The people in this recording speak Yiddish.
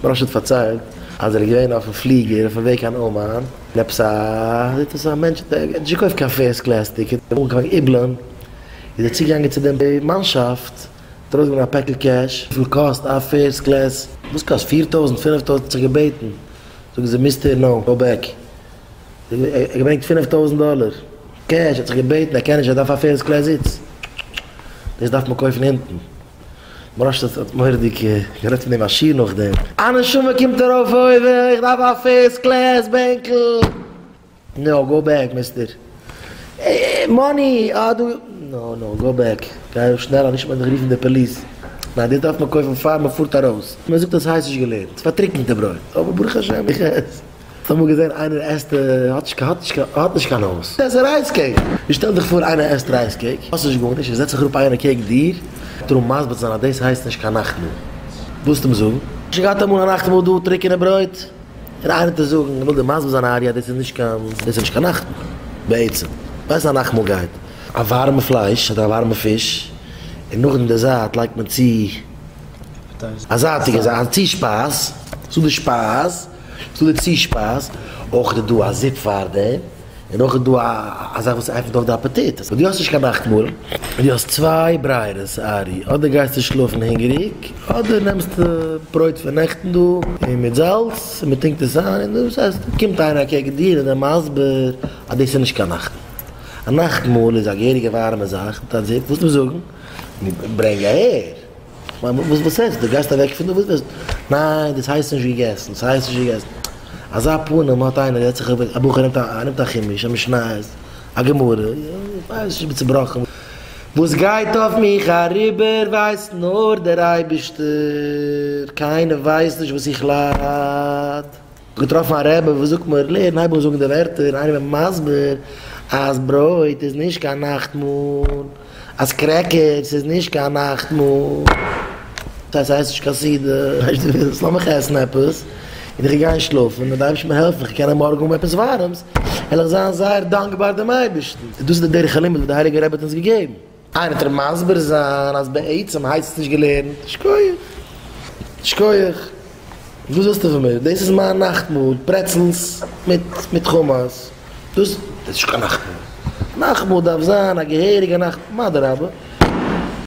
מוהראש האט פארציילט אז ער איז געווען אויפן פליגער אויפן וועג קיין אומאן, און עפעס א זעט אויס א מענטש האט נישט געקויפט קיין first class ticket, ער האט אנגעפאנגען איבלען, איז ער צוגעגאנגען צו דעם מאנשאפט, האט ארויסגענומען א פעקל cash, וויפיל קאסט א first class? וואס קאסט 4000 5000 האט זיך געבעטן, זאגן זיי mister no, go back, ער האט געברענגט 5000 דאלער cash, האט זיך געבעטן ער קען נישט ער דארף א first class זיץ, דאס דארף מען קויפן אונטן. מוהראש האט מורא'דיג גערעדט פון דעם א שיעור נאכדעם. א נשמה קומט ארויף אויבן, איך דארף א first class בענקל. no, go back mister. Money, אה דא, no no, go back. גיי ארויף שנעל אנישט וועט מען דיך רופן די police. ניין דאס דארף מען קויפן פאר מען פארט ארויס. מען זאגט אז ס'הייסט נישט געלערנט, ס'איז פארטריקענטע ברויט, אבער ברוך השם איך עס. האסט אמאל געזען איינער עסט האט נישט האט נישט האט נישט קיין הויז? עס איז rice cake! ווי שטעל דיך פאר איינער עסט rice cake, האסט נישט גארנישט, עס זעצט זיך אראפ איינער קעגן דיר, הייבט ער אן מסביר צו זיין אז דאס הייסט נישט קיין נאכטמאל. וואס וועסטו אים זאגן? שוין געהאט אמאל א נאכטמאל דא טרוקענע ברויט? און איינער וועט דיר זאגן, איך וויל דיר מסביר זיין ארי אז דאס איז נישט קיין דאס איז נישט קיין נאכטמאל. בעצם ווייסט א נאכטמאל גייט א ווארעמע פלייש אדער א ווארעמע פיש, און נאכדעם די זייט לייגט מען צו א זייטיגע זאך, א צושפייז, ס'דא די שפייז. ס'דא די צושפייז, אויך איז דא א זופ פאר דעם, און אויך איז דא א זאך וואס עפנט אויף די אפעטיט. אויב דו האסט נישט קיין נאכטמאל, און דו האסט צוויי ברירות ארי, אדער גייסטו שלאפן הונגעריג, אדער נעמסטו ברויט פון נעכטן דא, און מיט זאלץ, און מ'טונקט עס איין, און דאס עסטו. קומט איינער אקעגן דיר און איז מסביר אז דאס איז נישט קיין נאכטמאל. א נאכטמאל איז א געהעריגע ווארעמע זאך מיט א זופ, וואס וועסטו זאגן? ברענג אהער. כ'מיין וואס וואס עסטו? דו גייסט אוועק פון דא וואס וועסטו? ניין דאס הייסט נישט געגעסן, דאס הייסט נישט געגעסן. אזא פנים האט איינער זעצט זיך אוועק א בחור נעמט א נעמט א חומש א משניות א גמרא איך ווייס נישט איך בין צובראכן. וואס גייט אויף מיך אריבער ווייסט נאר דער אייבערשטער, קיינער ווייסט נישט וואס איך לייד. געטראפן א רבי וואס זאגט מיר לערן הייב אן זאגן די ווערטער און איינער איז מיר מסביר אז ברויט איז נישט קיין נאכטמאל, אז crackers איז נישט קיין נאכטמאל, ס'הייסט ס'הייסט נישט קיין סעודה, ווייסט דו וואס לאמיך עסן עפעס און איך גיי גיין שלאפן און די אייבערשטער מיר העלפן איך קען מארגן האבן עפעס ווארעמס וועל איך זיין זייער דאנקבאר דעם אייבערשטן, דאס איז די דרך הלימוד וואס די הייליגע רבי האט אונז געגעבן. איינער וועט דיר מסביר זיין אז בעצם הייסט עס נישט געלערנט, שכוח. שכוח. וואס ווילסטו פון מיר? דאס איז מיין נאכטמאל, pretzels מיט מיט חומוס. דאס איז נישט קיין נאכטמאל. נאכטמאל דארף זיין א געהעריגע נאכטמאל. אדרבה.